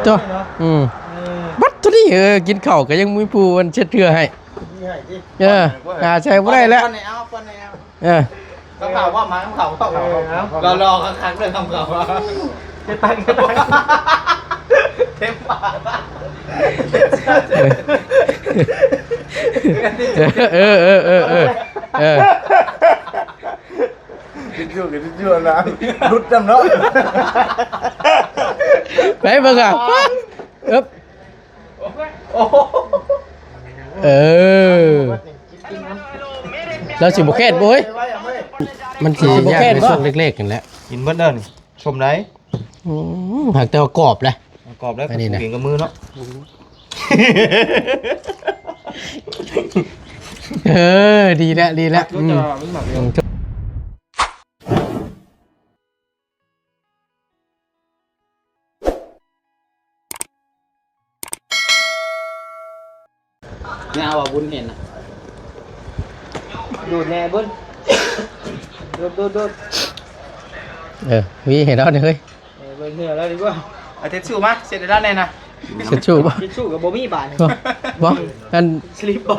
ໂຕ ເນາະ ອືມ ເອີ ບັດໂຕນີ້ ເອີ ກິນເຂົ້າກໍຍັງມີຜູ້ອັນເຊັດເທື່ອໃຫ້ ນີ້ໃຫ້ຕິ ເອີ ຫາໃຊ້ບໍ່ໄດ້ແລ້ວ ປ້ອນແດ່ເອົາ ປ້ອນແດ່ເອົາ ເອີ ກັບເຂົ້າບໍ່ ມາກັບເຂົ້າ ເອີ ເອົາ ລໍໆ ຄັກໆ ເດີ ກັບເຂົ້າ ເຮັດໄປ ເຮັດໄປ ເຕັມປາກ ເອີ ເອີ ເອີ ເອີ ເອີ ເອີ ຕິດຢູ່ ຕິດຢູ່ນະ ຫຼຸດນຳເນາະ ໄປເບິ່ງອ່ະ ເອີບ ໂອ້ໂຫ ເອີ ລາວຊິບໍ່ແຄ້ນບໍ່ເຮີ້ຍ ມັນຊິຍາກໃນຊ່ວງເລັກໆ ນັ້ນແຫຼະ ກິນເບິດເດີນີ້ ຊົມໄດ້ ອືມ ຫາກແຕ່ວ່າກອບແຫຼະ ກອບແລ້ວ ອັນນີ້ນະ ກິນກັບມືເນາະ ເອີ ດີແລ້ວ ດີແລ້ວ ອືມ ແນວວ່າບຸນເຫັນນະ ໂດດແນ່ເບິ່ງ ໂດດ ໂດດ ໂດດ ເອີ ຫວີໃຫ້ລາວແດ່ເຮີ້ຍ ເອີ ເບິ່ງເຫື່ອລາວດີກວ່າ ເອົາທິດຊູ່ມາ ເຊັດໃຫ້ລາວແດ່ນະ ທິດຊູ່ບໍ່? ທິດຊູ່ກໍບໍ່ມີບາດນີ້ ບໍ່ ບໍ່ ອັນ ສລິບບໍ່?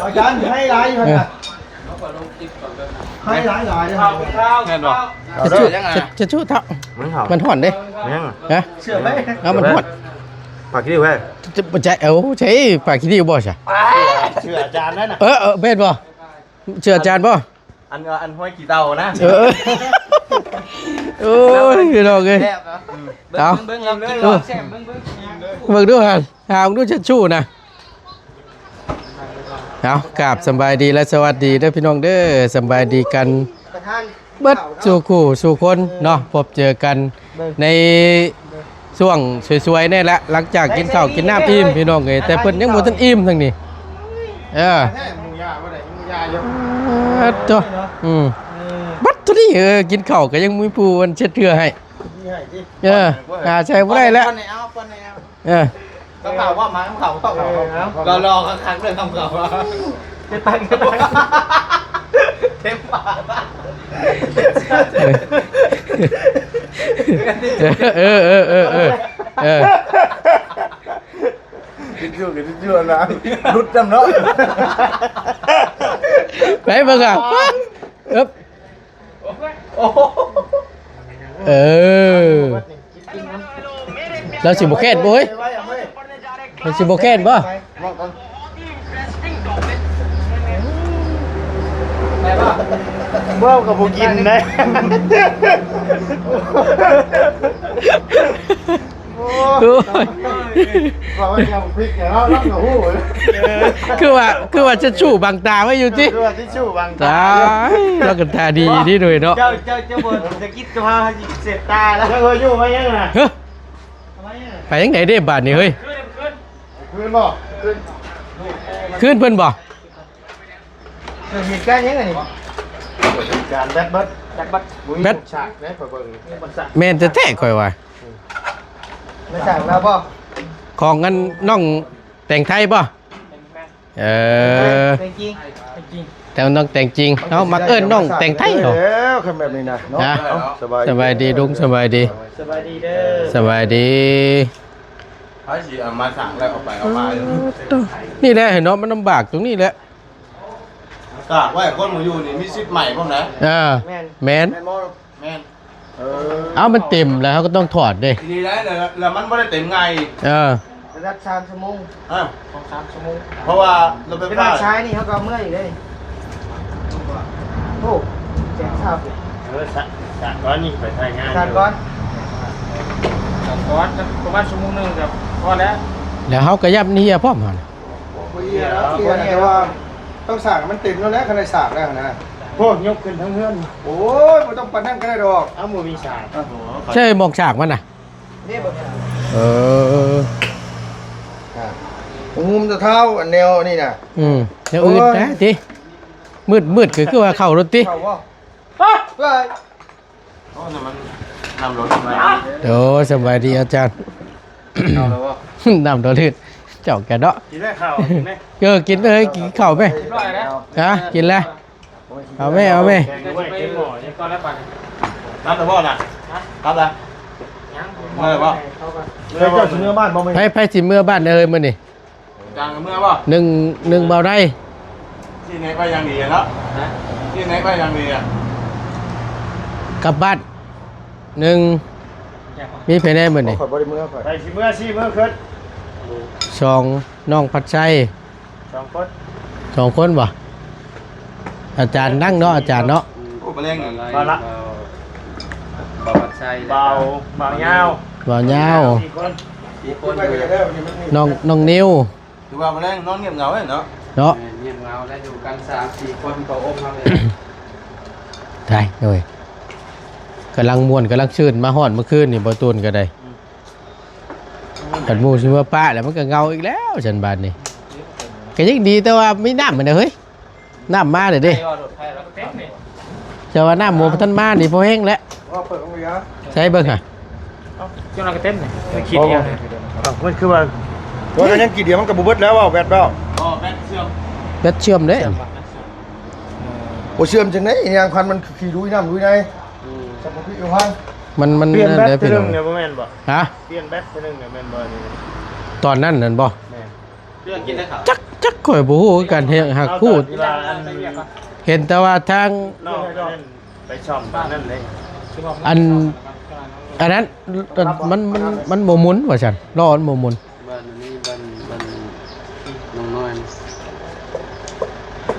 ອາຈານໃຫ້ຫຼາຍຢູ່ຫັ້ນນະ ເອີ ໃຫ້ຫຼາຍໆ ເດີ ແມ່ນບໍ່? ທິດຊູ່ ທິດ ທິດຊູ່ເຖາະ ມັນຮ້ອນເດ້ ຮະ ເຊື່ອໄປ ເອົາ ມັນຮ້ອນ ຜ້າຂີ້ລິ້ວເວີຍ ຈະ ຈະ ເອົາ ໃຊ້ຜ້າຂີ້ລິ້ວບໍ່ຊະ? ເຊື່ອອາຈານໄດ້ນະ ເອີ ເອີ ແມ່ນບໍ່? ເຊື່ອອາຈານບໍ່? ອັນ ອັນຫ້ອຍຂີ້ເຕົ່ານະ ເອີ ໂອ້ຍ ພີ່ນ້ອງເອີຍ ແຊບນະ ເອົາ ເບິ່ງ ເບິ່ງ ລອງກິນ ລອງແຊບ ເບິ່ງ ເບິ່ງ ເບິ່ງດູຫັ້ນ ຫາເບິ່ງດູ ທິດຊູ່ນະ ເອົາ ກາບສຳບາຍດີ ແລະ ສະຫວັດດີເດີພີ່ນ້ອງເດີ ສຳບາຍດີກັນເບິດສູ່ຄູ່ສູ່ຄົນເນາະ ພົບເຈີກັນໃນຊ່ວງສວຍໆ ນີ້ແຫຼະ ຫຼັງຈາກກິນເຂົ້າກິນນ້ຳອີ່ມພີ່ນ້ອງເອີຍ ແຕ່ເພິ່ນຍັງບໍ່ທັນອີ່ມທັງນີ້ ເອີ ເອີ ໂຕ ອືມ ບັດໂຕນີ້ ເອີ ກິນເຂົ້າກໍຍັງມີຜູ້ອັນເຊັດເທື່ອໃຫ້ ເອີ ຫາໃຊ້ບໍ່ໄດ້ແລ້ວ ເອີ ກັບເຂົ້າບໍ່ ມາກັບເຂົ້າ ເອີ ລໍໆ ຄັກໆ ເດີ ກັບເຂົ້າ ເຕັມປາກ ເອີ ເອີ ເອີ ເອີ ເອີ ຕິດຢູ່ ຕິດຢູ່ນະ ຫຼຸດນຳເນາະ ໄປເບິ່ງອ່ະ ເອີບ ໂອ້ໂຫ ເອີ ລາວຊິບໍ່ແຄ້ນບໍ່ເຮີ້ຍ? ລາວຊິບໍ່ແຄ້ນບໍ່? ເວົ້າກໍບໍ່ກິນເດ້. ໂອ້ຍ ວ່າມັນຍັງພິກເນາະ ລາວກໍຮູ້ ເອີ ຄືວ່າ ຄືວ່າທິດຊູ່ບັງຕາໄວ້ຢູ່ຕິ ຄືວ່າທິດຊູ່ບັງຕາ ຕາຍ ລາວກໍຕາດີດີໂດຍເນາະ ເຈົ້າ ເຈົ້າ ເຈົ້າບໍ່ສະກິດກັບເຮົາ ເຮົາຊິເສບຕາແລ້ວ ເຈົ້າຢູ່ມາຍັງນະ ເຮີ້ຍ ໄປຈັ່ງໃດເດ້ບາດນີ້ເຮີ້ຍ ຄືນບໍ່ ຄືນ ຄືນເພິ່ນບໍ່? ເກີດເຫດການຫຍັງອັນນີ້? ເກີດເຫດການແບັດເບິດ ແບັດເບິດ ບໍ່ມີ ແບັດ ສາກເດ້ ຂ້ອຍເບິ່ງ ແມ່ນແທ້ໆ ຂ້ອຍວ່າ ແມ່ນສາກລາວບໍ່? ຂອງອັນນ້ອງແຕງໄທບໍ່? ເອີ ແຕງຈິງ ແຕງຈິງ ແຕ່ນ້ອງແຕງຈິງ ເຮົາມັກເອີ້ນນ້ອງແຕງໄທເນາະ ແລ້ວຄັນແບບນີ້ນະເນາະ ເອົ້າ ສະບາຍ ສະບາຍດີລຸງ ສະບາຍດີ ສະບາຍດີເດີ ສະບາຍດີ ໃຜຊິເອົາມາສ້າງແລ້ວເອົາໄປເອົາມາຢູ່ ເອີ ນີ້ແຫຼະ ເຫັນເນາະ ມັນລຳບາກຕົງນີ້ແຫຼະ ຕາກໄວ້ຄົນບໍ່ຢູ່ນີ້ມີສິດໄໝ້ພ້ອມນະ ເອີ ແມ່ນ ແມ່ນ ແມ່ນບໍ່? ແມ່ນ ເອີ ເອົ້າ ມັນເຕັມແລ້ວ ເຮົາກໍຕ້ອງຖອດເດ້ ດີໄດ້ ແລ້ວ ແລ້ວມັນບໍ່ໄດ້ເຕັມງ່າຍ ເອີ ລະດັບສາມຊົ່ວໂມງ ເອີ ສອງສາມຊົ່ວໂມງ ເພາະວ່າລົດໄຟຟ້າ ລະດັບຊາຍນີ້ເຮົາກໍເມື່ອຍຢູ່ເດ້ ໂອ້ ແສນຊາວ ເອີ ສາ ສາກກ່ອນນີ້ໄປຖ່າຍງານ ສາກກ່ອນ ສາກກ່ອນ ປະມານຊົ່ວໂມງໜຶ່ງກໍພໍແລ້ວ ແລ້ວເຮົາກໍຢ້ານເຮຍພ້ອມຫັ້ນ ບໍ່ເຮຍແລ້ວ ບໍ່ເຮຍ ແຕ່ວ່າ ຕ້ອງສາກໃຫ້ມັນເຕັມແລ້ວແຫຼະ ຄັນໄດ້ສາກແລ້ວນະ ໂອ້ ຍົກຂຶ້ນທັງເຮືອນ ໂອ້ຍ ບໍ່ຕ້ອງປານນັ້ນກໍໄດ້ດອກ ເອົ້າ ບໍ່ມີສາກ ໃຊ່ໝອກສາກມັນນະ ເອີ ງຸມແຕ່ເທົ້າ ອັນແນວນີ້ນະ ອືມ ແນວອື່ນແດ່ຕິ ມືດໆ ກໍຄືວ່າເຂົ້າໂລດຕິ ເຂົ້າບໍ່? ເອີຍ ໂອ້ ນ້ຳລົດ ໂອ້ ສະບາຍດີອາຈານ ເຂົ້າແລ້ວບໍ່? ນ້ຳລົດ ເຈົ້າກະເນາະ ກິນໄດ້ເຂົ້າ ກິນໄດ້ ເອີ ກິນເອີຍ ກິນເຂົ້າໄປ ຮະ ກິນແລ້ວ ເອົາແມ່ ເອົາແມ່ ເກັບໝໍ້ນີ້ກ່ອນແລ້ວບັດນີ້ ກັບແລ້ວບໍ່ນະ? ຮະ? ກັບແລ້ວ ຍັງ ເມື່ອບໍ່? ໃຜເຈົ້າຊິເມືອບ້ານບໍ່ມື້ນີ້? ໃຜ ໃຜຊິເມືອບ້ານເອີຍມື້ນີ້? ຈາງເມືອບໍ່? ໜຶ່ງ ໜຶ່ງເບົາໄດ້ ຊີ້ແນກໄວ້ຢ່າງດີເນາະ. ຮະ? ຊີ້ແນກໄວ້ຢ່າງດີອະ. ກັບບ້ານ ໜຶ່ງ ມີໃຜແດ່ມື້ນີ້? ຂ້ອຍບໍ່ໄດ້ເມືອຂ້ອຍ. ໃຜຊິເມືອ ຊີ້ເມືອຂຶ້ນ. ສອງ ນ້ອງພັດໄຊ. ສອງຄົນ ສອງຄົນບໍ່? ອາຈານນັ່ງເນາະ ອາຈານເນາະ. ອືມ ໂອ້ ບໍ່ແລງນີ້ ບ່າວລະ ບ່າວ ບ່າວວັດໄຊ ບ່າວ ບ່າວຍາວ ບ່າວຍາວ ສີ່ຄົນ ສີ່ຄົນ. ນ້ອງ ນ້ອງນິວ ຖືວ່າບໍ່ແລງນອນງຽບເຫງົາເດ້ເນາະ. ເນາະ ແມ່ນ ງຽບເຫງົາ ແລະຢູ່ກັນສາມສີ່ຄົນກໍອົບເຮົາເລີຍ. ໄດ້ໂດຍ ກຳລັງມ່ວນກຳລັງຊື່ນ ມາຮອດມື້ຄືນນີ້ ບໍ່ຕູນກໍໄດ້. ອືມ ຄັນໝູ່ຊິເມືອປະແລ້ວ ມັນກໍເຫງົາອີກແລ້ວຊັ້ນບາດນີ້. ກໍຍັງດີແຕ່ວ່າມີນ້ຳຫັ້ນນະເຮີ້ຍ ນ້ຳມາແລ້ວເດ້. ແຕ່ວ່ານ້ຳບໍ່ທັນມານີ້ພໍແຮງແລ້ວ. ວ່າເປີດຂອງເຫຼືອ ໃສ່ເບິ່ງຫາ. ເອົ້າ ເຈົ້ານາຍກໍເຕັມນີ້ ມັນຂີ້ດຽວນີ້. ເອົ້າ ມັນຄືວ່າ ວ່າກໍຍັງຂີ້ດຽວ ມັນກໍບໍ່ເບິດແລ້ວ ວ່າແບັດເວົ້າ. ອໍ ແບັດເຊື່ອມ ແບັດເຊື່ອມເດ້. ບໍ່ເຊື່ອມຈັ່ງໃດ ຍາງພັນມັນຂີ້ລຸຍນ້ຳລຸຍໃນ. ອືມ ສະບໍ່ພິຢູ່ພັນ ມັນ ມັນປ່ຽນແບັດເທື່ອໜຶ່ງນີ້ບໍ່ແມ່ນບໍ່? ຮະ? ປ່ຽນແບັດເທື່ອໜຶ່ງນີ້ແມ່ນບໍ່ນີ້? ຕອນນັ້ນນັ້ນບໍ່? ແມ່ນ. ເລື່ອງກິນໄດ້ເຂົ້າ ຈັກ ຈັກຂ້ອຍບໍ່ຮູ້ຄືກັນ ເຮັດ ຫາກຮູ້ ເອົາຕອນທີ່ວ່າອັນ ເຫັນແຕ່ວ່າທາງ ນອກນັ້ນໄປຊ່ອມບ້ານນັ້ນເດ້. ອັນ ອັນນັ້ນ ມັນ ມັນ ມັນບໍ່ໝູນວ່າຊັ້ນ ລໍ້ມັນບໍ່ໝູນ. ບ້ານອັນນີ້ ບ້ານ ບ້ານນ້ອງນ້ອຍ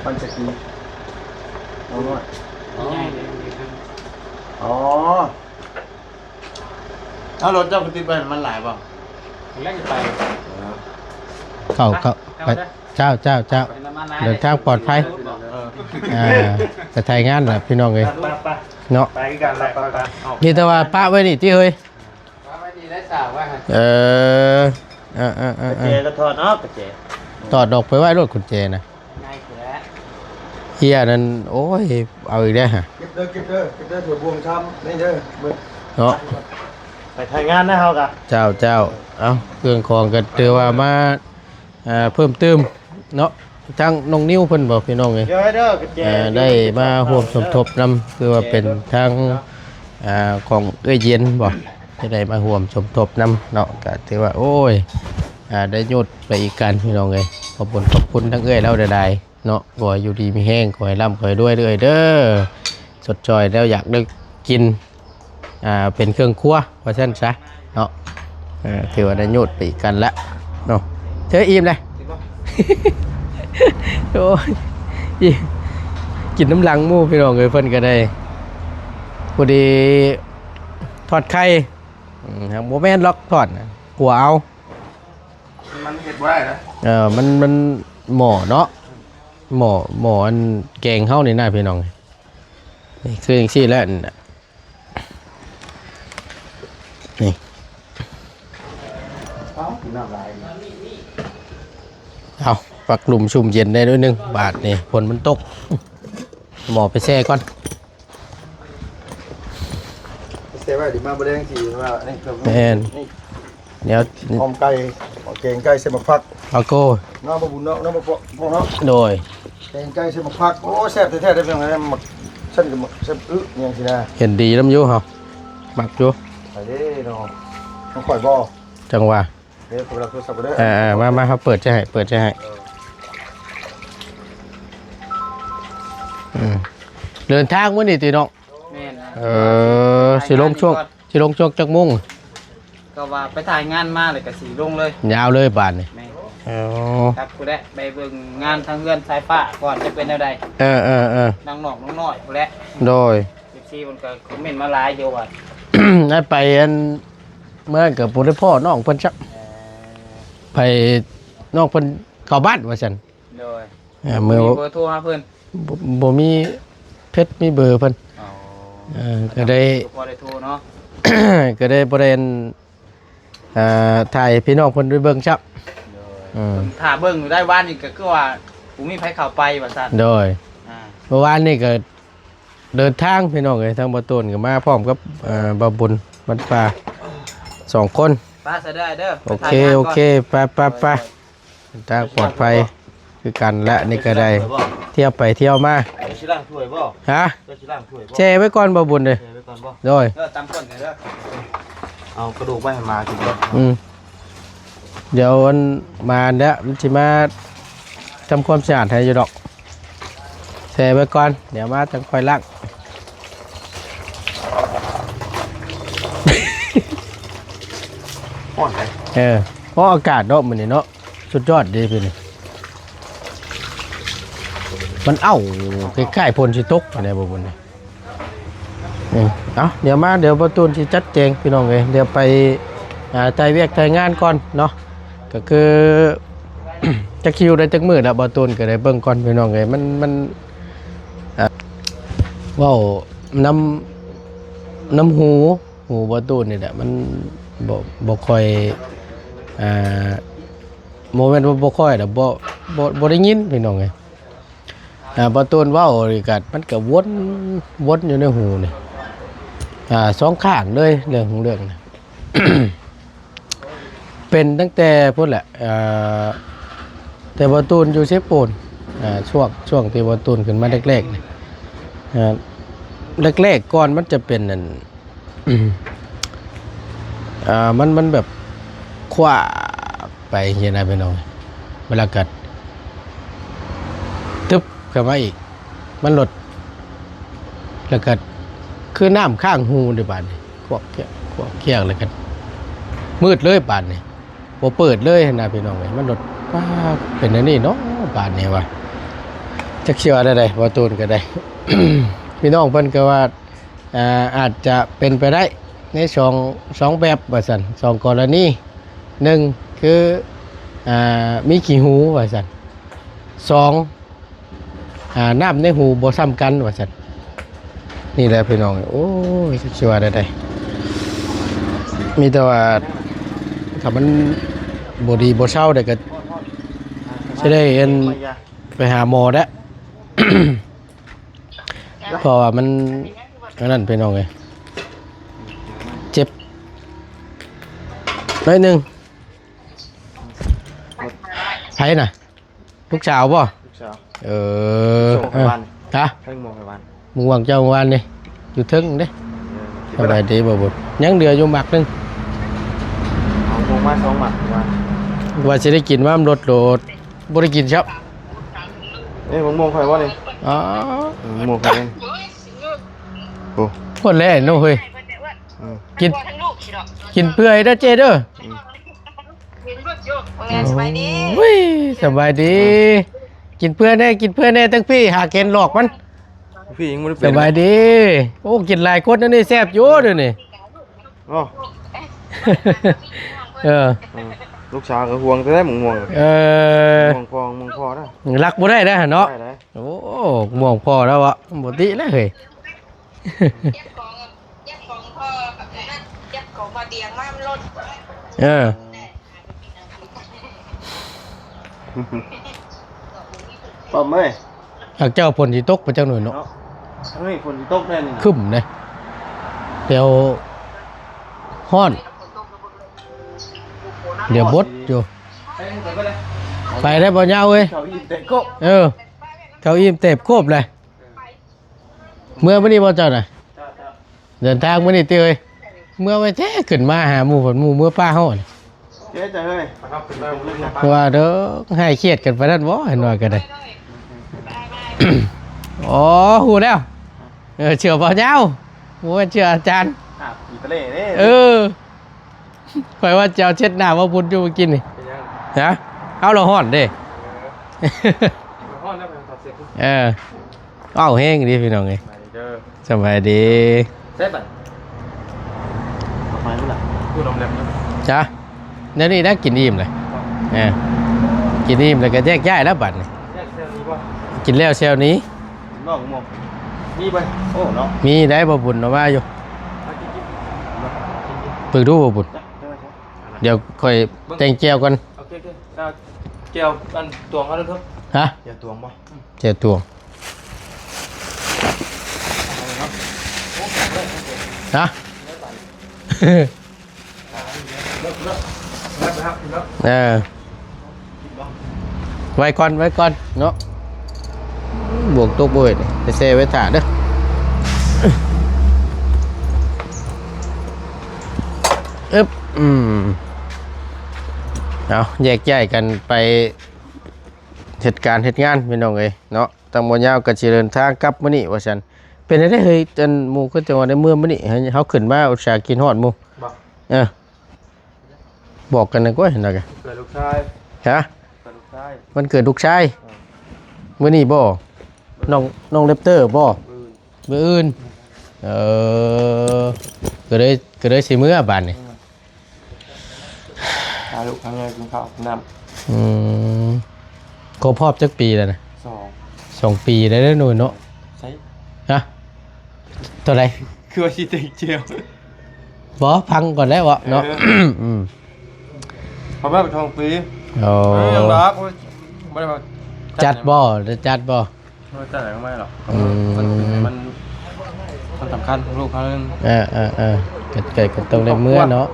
ບ້ານຈັກກີ ນ້ອງນ້ອຍ. ອໍ ອໍ ເອົາ ລົດເຈົ້າໄປຕິດໄວ້ ມັນຫຼາຍບໍ່? ແລ້ວຈະໄປ ເອີ ເຂົ້າ ເຂົ້າ ເຂົ້າ ໄປ ເຈົ້າ ເຈົ້າ ເຈົ້າ ເດີນທາງປອດໄພ. ເອີ ອ່າ ໄປຖ່າຍງານລະພີ່ນ້ອງເອີຍ ໄປ ໄປ ເນາະ ໄປຄືກັນແຫຼະ ໄປ ໄປ ເອົາ ມີແຕ່ວ່າປະໄວ້ນີ້ຕິເຮີ້ຍ. ເອີ ເອີ ເອີ ເອີ ເອີ ກະແຈກໍຖອດອອກ ກະແຈ ຖອດອອກໄປໄວ້ໂລດ ກຸນແຈນະ ງ່າຍຄືແລ້ວ. ເຮຍນັ້ນ ໂອ້ຍ ເອົາອີກແລ້ວຫະ ເກັບເດີ ເກັບເດີ ເກັບເດີ ຖ້ວຍບ່ວງຊາມນີ້ເດີ ເບິ່ງເນາະ ໄປຖ່າຍງານນະເຮົາກະ ເຈົ້າ ເຈົ້າ ເອົ້າ ເຄື່ອງຂອງກໍຖືວ່າມາ ອ່າ ເພີ່ມຕື່ມເນາະ ທາງນ້ອງນິວເພິ່ນບໍພີ່ນ້ອງເອີຍ ເອີ ໄດ້ມາຮ່ວມສົມທົບນຳ ຄືວ່າເປັນທາງ ອ່າ ຂອງເອື້ອຍເຢັນບໍ ຈະໄດ້ມາຮ່ວມສົມທົບນຳເນາະ ກະຖືວ່າ ໂອ້ຍ ອ່າ ໄດ້ໂຍດໄປອີກກັນພີ່ນ້ອງເອີຍ. ຂອບຄຸນ ຂອບຄຸນທາງເອື້ອຍລາວຫຼາຍໆເນາະ ຂໍໃຫ້ຢູ່ດີມີແຮງ ຂໍໃຫ້ລ່ຳ ຂໍໃຫ້ລວຍເດີ້ ເດີ້ ຊົດຊ່ອຍແນວຢາກໄດ້ກິນ ອ່າ ເປັນເຄື່ອງຄົວວ່າຊັ້ນຊະເນາະ. ເອີ ຖືວ່າໄດ້ໂຍດໄປອີກກັນລະເນາະ ເທື່ອອີ່ມແລ້ວ ໂອ້ຍ ອີ່ມ ກິນນຳຫຼັງໝູ່ພີ່ນ້ອງເອີຍ. ເພິ່ນກໍໄດ້ ພໍດີທອດໄຂ່ ອືມ ບໍ່ແມ່ນດອກທອດນະ ຂົ້ວເອົາ ມັນເຮັດບໍ່ໄດ້ນະ ເອີ ມັນ ມັນໝໍ້ເນາະ ໝໍ້ ໝໍ້ອັນແກງເຮົານີ້ນະພີ່ນ້ອງ. ນີ້ຄືຈັ່ງຊີ້ແຫຼະ ນີ້ ເອົ້າ ນ້ຳຫຼາຍ ເອົາ ພັກລົມຊຸ່ມເຢັນໄດ້ໜ້ອຍໜຶ່ງ ບາດນີ້ຝົນມັນຕົກ ໝໍ້ໄປແຊ່ກ່ອນ ແຊ່ໄວ້ ດຽວມາບໍ່ແລງຊິວ່າ ນີ້ຄື ແມ່ນ ນີ້ ແນວ ຫອມໄກ່ ແກງໄກ່ໃສ່ໝາກຜັກ ອາໂກ ເນາະ ບໍ່ບຸນເນາະ ເນາະ ພວກເນາະ ໂດຍ ແກງໄກ່ໃສ່ໝາກຜັກ ໂອ້ ແຊບແທ້ໆເດ້ ພີ່ນ້ອງເອີຍ ໝາກຊັ້ນກໍໝາກແຊບອຶຫຍັງຊີ້ນະ ເຫັນດີນຳຢູ່ເຮົາ ມັກຢູ່ ໄປເດ້ເນາະ ຂອງຂ້ອຍບໍ່ ຈັ່ງວ່າ ເດ້ ເປີດໂທລະສັບເດີ ເອີໆ ມາ ມາ ເຮົາເປີດໃຈໃຫ້ ເປີດໃຈໃຫ້ ເອີ ອືມ ເດີນທາງມື້ນີ້ຕິນ້ອງ ແມ່ນ ເອີ ຊິລົງຊ່ວງ ຊິລົງຊ່ວງຈັກໂມງ? ກໍວ່າໄປຖ່າຍງານມາແລ້ວກໍຊິລົງເລີຍ ຍາວເລີຍບາດນີ້ ແມ່ນ ເອີ ຄັບພຸ້ນແຫຼະ ໄປເບິ່ງງານທາງເຮືອນສາຍຟ້າກ່ອນ ຈະເປັນແນວໃດ ເອີໆໆ ທາງນອກນ້ອຍພຸ້ນແຫຼະ ໂດຍ ເອັຟຊີ ເພິ່ນກໍຄອມເມັນມາຫຼາຍຢູ່ວ່າ ໄດ້ໄປອັນ ເມື່ອນັ້ນກໍບໍ່ໄດ້ພໍ້ນ້ອງເພິ່ນຈັກ ເອີ ໄປ ນ້ອງເພິ່ນເຂົ້າບ້ານວ່າຊັ້ນ ໂດຍ ເອີ ມີເບີໂທຫາເພິ່ນ ບໍ່ ບໍ່ມີເຟສມີເບີເພິ່ນ ອໍ ເອີ ກໍໄດ້ ກໍພໍໄດ້ໂທເນາະ ກໍໄດ້ບໍ່ໄດ້ ເອີ ຖ່າຍໃຫ້ພີ່ນ້ອງເພິ່ນໄດ້ເບິ່ງຊ້ຳ ໂດຍ ອືມ ຖ້າເບິ່ງຢູ່ໄດ້ວານນີ້ກໍຄືວ່າບໍ່ມີໃຜເຂົ້າໄປວ່າຊັ້ນ ໂດຍ ອ່າ ເມື່ອວານນີ້ກໍເດີນທາງພີ່ນ້ອງເອີຍ ທາງບໍ່ໂຕນກໍມາພ້ອມກັບ ເອີ ບ່າວບຸນ ບັນປ່າ ສອງຄົນ ໄປຊະເດີ ໂອເຄ ໂອເຄ ໄປ ໄປ ໄປ ເດີ ເດີນທາງປອດໄພຄືກັນແຫຼະ ນີ້ກໍໄດ້ທ່ຽວໄປທ່ຽວມາ ເຈົ້າຊິລ້າງຖ້ວຍບໍ່? ຮະ? ເຈົ້າຊິລ້າງຖ້ວຍບໍ່? ແຊ່ໄວ້ກ່ອນ ບ່າວບຸນເດີ ແຊ່ໄວ້ກ່ອນບໍ່? ໂດຍ ເອີ ຕຳກ້ອນເດີ ເອົາກະດູກໄວ້ໃຫ້ໝາກິນກ່ອນ. ອືມ ດຽວອັນ ມາແລ້ວ ມັນຊິມາທຳຄວາມສະອາດໃຫ້ຢູ່ດອກ. ແຊ່ໄວ້ກ່ອນ ດຽວມາຈັ່ງຄ່ອຍລ້າງ. ຮ້ອນເດ້. ເອີ ເພາະອາກາດເນາະ ມື້ນີ້ເນາະ ສຸດຍອດເດ້ມື້ນີ້. ມັນ ເອົ້າ ຄ້າຍໆຝົນຊິຕົກແນວບໍ່ບຸນນີ້. ເອີ ເອົາ ດຽວມາ ດຽວບ່າວຕູນຊິຈັດແຈງພີ່ນ້ອງເອີຍ. ດຽວໄປ ອ່າ ຖ່າຍວຽກຖ່າຍງານກ່ອນເນາະ. ກໍຄື ຈັກຊິຢູ່ໄດ້ຈັກມື້ແລ້ວ ບ່າວຕູນກໍໄດ້ເບິ່ງກ່ອນພີ່ນ້ອງເອີຍ. ມັນ ມັນ ອ່າ ເວົ້ານຳ ນຳຫູ ຫູບ່າວຕູນນີ້ແຫຼະ ມັນບໍ່ ບໍ່ຄ່ອຍ ອ່າ ບໍ່ແມ່ນວ່າບໍ່ຄ່ອຍດອກ ບໍ່ ບໍ່ ບໍ່ໄດ້ຍິນພີ່ນ້ອງເອີຍ. ອ່າ ບ່າວຕູນເວົ້ານີ້ກໍ ມັນກໍວົນ ວົນຢູ່ໃນຫູນີ້ ອ່າ ສອງຂ້າງເລີຍ ເລື່ອງຂອງເລື່ອງນະ ເປັນຕັ້ງແຕ່ພຸ້ນແຫຼະ ເອີ ແຕ່ບ່າວຕູນຢູ່ເຊໂປນ ອ່າ ຊ່ວງ ຊ່ວງທີ່ບ່າວຕູນຂຶ້ນມາແລກໆນີ້ ອ່າ ແລກໆກ່ອນມັນຈະເປັນອັນ ອືມ ອ່າ ມັນ ມັນແບບຂວ້າໄປຊີ້ນະພີ່ນ້ອງ ແລ້ວກໍຕຶບເຂົ້າມາອີກ ມັນລົດ ແລ້ວກໍຄືນ້ຳຄ້າງຫູເດ້ບາດນີ້ ຄວກຄຽກ ຄວກຄຽກ ແລ້ວກໍມືດເລີຍບາດນີ້ ບໍ່ເປີດເລີຍຫັ້ນນະພີ່ນ້ອງເອີຍ. ມັນລົດ ປ້າ ເປັນແນວນີ້ເນາະບາດນີ້ວ່າ ຈັກຊິວ່າແນວໃດ ບ່າວຕູນກໍໄດ້ ພີ່ນ້ອງເພິ່ນກໍວ່າ ອ່າ ອາດຈະເປັນໄປໄດ້ໃນສອງ ສອງແບບວ່າຊັ້ນ ສອງກໍລະນີ ໜຶ່ງຄື ອ່າ ມີຂີ້ຫູວ່າຊັ້ນ ສອງ ອ່າ ນ້ຳໃນຫູບໍ່ສ່ຳກັນວ່າຊັ້ນ. ນີ້ແຫຼະພີ່ນ້ອງ ໂອ້ຍ ຊິວ່າແນວໃດ ມີແຕ່ວ່າຖ້າມັນບໍ່ດີບໍ່ເຊົາໄດ້ກໍຊິໄດ້ອັນ ໄປຫາໝໍແລ້ວ ເພາະວ່າມັນ ອັນນັ້ນພີ່ນ້ອງເອີຍ ເຈັບໜ້ອຍໜຶ່ງ. ໃຜນະ? ລູກສາວບໍ່? ລູກສາວ. ເອີ ສົ່ງໄປວານນີ້. ຮະ? ເພິ່ງໝໍໄປວານ ໝ່ວງເຈົ້າວານນີ້ ຢູ່ເທິງເດ້. ເອີ ສະບາຍດີບໍ່ບຸນ? ຍັງເຫຼືອຢູ່ໝາກໜຶ່ງ ເອົາໝ່ວງມາສອງໝາກວານ ວ່າຊິໄດ້ກິນວ່າມັນລົດໂລດ. ບໍ່ໄດ້ກິນຊ້ຳ. ເອີ ມະມ່ວງຂ້ອຍບໍ່ນີ້? ອໍ ມະມ່ວງຂ້ອຍເດ້. ໂອ້ ໂພດແລ້ວເນາະເຮີ້ຍ. ອືມ ກິນ ກິນເພື່ອໃຫ້ເດີເຈ້ເດີ. ອືມ ໂອ້ຍ ສະບາຍດີ. ກິນເພື່ອແດ່ ກິນເພື່ອແດ່ ທັງພີ່ຫາແກນຫຼອກມັນ. ພີ່ຍັງບໍ່ໄດ້ເປັນ. ສະບາຍດີ. ໂອ້ ກິນຫຼາຍຄົນແນວນີ້ແຊບຢູ່ເດນີ້. ອໍ ເອີ ເອີ ລູກສາວກໍຫ່ວງແທ້ໆ ໝາກມ່ວງ. ເອີ ໝາກມ່ວງພໍ່ ໝາກມ່ວງພໍ່ນະ ລັກບໍ່ໄດ້ເດ້ເນາະ. ໄດ້ ໄດ້. ໂອ້ ໝາກມ່ວງພໍ່ແລ້ວເວາະ ບໍ່ຕິເລີຍ. ເກັບຂອງ ເກັບຂອງພໍ່ກັບນັ້ນ ເກັບຂອງບ່າວຕຽງມາມັນລົດ. ເອີ ປ້ອມເອີຍ ຫາກເຈົ້າຝົນຊິຕົກໄປຈັກໜ້ອຍເນາະ. ເນາະ ເອີຍ ຝົນຊິຕົກແນ່ນີ້ນະ ຄຶ້ມເດ້. ດຽວຮ້ອນ ດຽວບົດຢູ່. ໄປໄດ້ບໍ່ຍາວເອີຍ. ເຂົ້າອີ່ມເຕັມໂຄບ. ເອີ ເຂົ້າອີ່ມເຕັມໂຄບເລີຍ. ເມືອມື້ນີ້ບໍ່ເຈົ້ານະ? ເດີນທາງມື້ນີ້ຕິເອີຍ. ເມືອໄວແທ້ ຂຶ້ນມາຫາໝູ່ ໝູ່ເມືອປ່າເຮົາ. ເຈົ້າເອີຍ ວ່າເດີ ຫາຍຄຽດກັນປານນັ້ນບໍ່? ເຫັນວ່າກໍໄດ້. ອໍ ຮູ້ແລ້ວ. ເອີ ເຊື່ອບໍ່ຍາວ ບໍ່ແມ່ນເຊື່ອອາຈານ. ເອີ ຂ້ອຍວ່າຈະເອົາເຊັດໜ້າມາພຸ້ນຢູ່ມື້ກີ້ນີ້. ເປັນຫຍັງ? ຮະ? ເອົາ ລະຮ້ອນເດ້. ເອີ ເອີ ເອົາແຮງເດ້ພີ່ນ້ອງເອີຍ. ສະບາຍດີເດີ. ສະບາຍດີ. ໃສ່ບັດ ເອົາໄປພຸ້ນລະ. ຈະ ແນວນີ້ນະ ກິນອີ່ມເລີຍ. ເອີ ກິນອີ່ມແລ້ວກໍແຍກຍ້າຍແລ້ວບັດນີ້. ກິນແລ້ວແຊວໜີ. ນ້ອງໝ່ວງ ມີບໍ່? ໂອ້ ເນາະ ມີໄດ໋ ບໍ່ບຸນເອົາມາຢູ່. ເບິ່ງດູບໍ່ບຸນ. ດຽວຂ້ອຍແຕ່ງແຈ່ວກ່ອນ. ໂອເຄ ໂອເຄ ແຈ່ວອັນຕວງເອົາເດີ. ຮະ? ແຈ່ວຕວງບໍ່? ແຈ່ວຕວງ. ຮະ? ເອີ ໄວ້ກ່ອນ ໄວ້ກ່ອນເນາະ. ບວກຕົກເວີຍ ໄປແຊ່ໄວ້ຖ້າເດີ. ອຶບ ອືມ ເອົາ ແຍກຍ້າຍກັນໄປເຮັດການເຮັດງານ ພີ່ນ້ອງເອີຍເນາະ. ທາງບໍ່ຍາວກໍຊິເດີນທາງກັບມື້ນີ້ວ່າຊັ້ນ. ເປັນໄດເຮີ້ຍ ອັນໝູ່ເຂົາເຈົ້າວ່າໄດ້ເມືອມື້ນີ້ ໃຫ້ເຮົາຂຶ້ນມາອຸດສ່າກິນຮອດໝູ່. ບໍ່ ເອີ ບອກກັນນະກວ່າຫັ້ນນະກະ ເກີດລູກຊາຍ. ຮະ? ເກີດລູກຊາຍ. ວັນເກີດລູກຊາຍ. ເອີ ມື້ນີ້ບໍ່? ນ້ອງ ນ້ອງແຣັບເຕີບໍ່? ມື້ອື່ນ. ເອີ ກໍເລີຍ ກໍເລີຍຊິເມືອບາດນີ້. ເອີ ພາລູກພາເມຍກິນເຂົ້າກິນນ້ຳ. ອືມ ຄົບຮອບຈັກປີແລ້ວນະ? ສອງ ສອງປີໄດ້ເດີໜູເນາະ. ໃສ? ຮະ? ເທົ່າໃດ? ຄືວ່າຊິເຕັງຈຽວ. ບໍ່ ຟັງກ່ອນແລ້ວເນາະ. ເອີ ອືມ ເຂົາແບບສອງປີ. ໂອ້ ເອີ ຍັງດອກ ບໍ່ໄດ້ວ່າ ຈັດບໍ່? ໄດ້ຈັດບໍ່? ບໍ່ຈັດຫຍັງມາດອກ. ອືມ ມັນເປັນ ມັນ ມັນສຳຄັນຂອງລູກເຮົາ. ເອີ ເອີ ເອີ ກໍ ກໍ ກໍຕ້ອງໄດ້ເມືອເນາະ.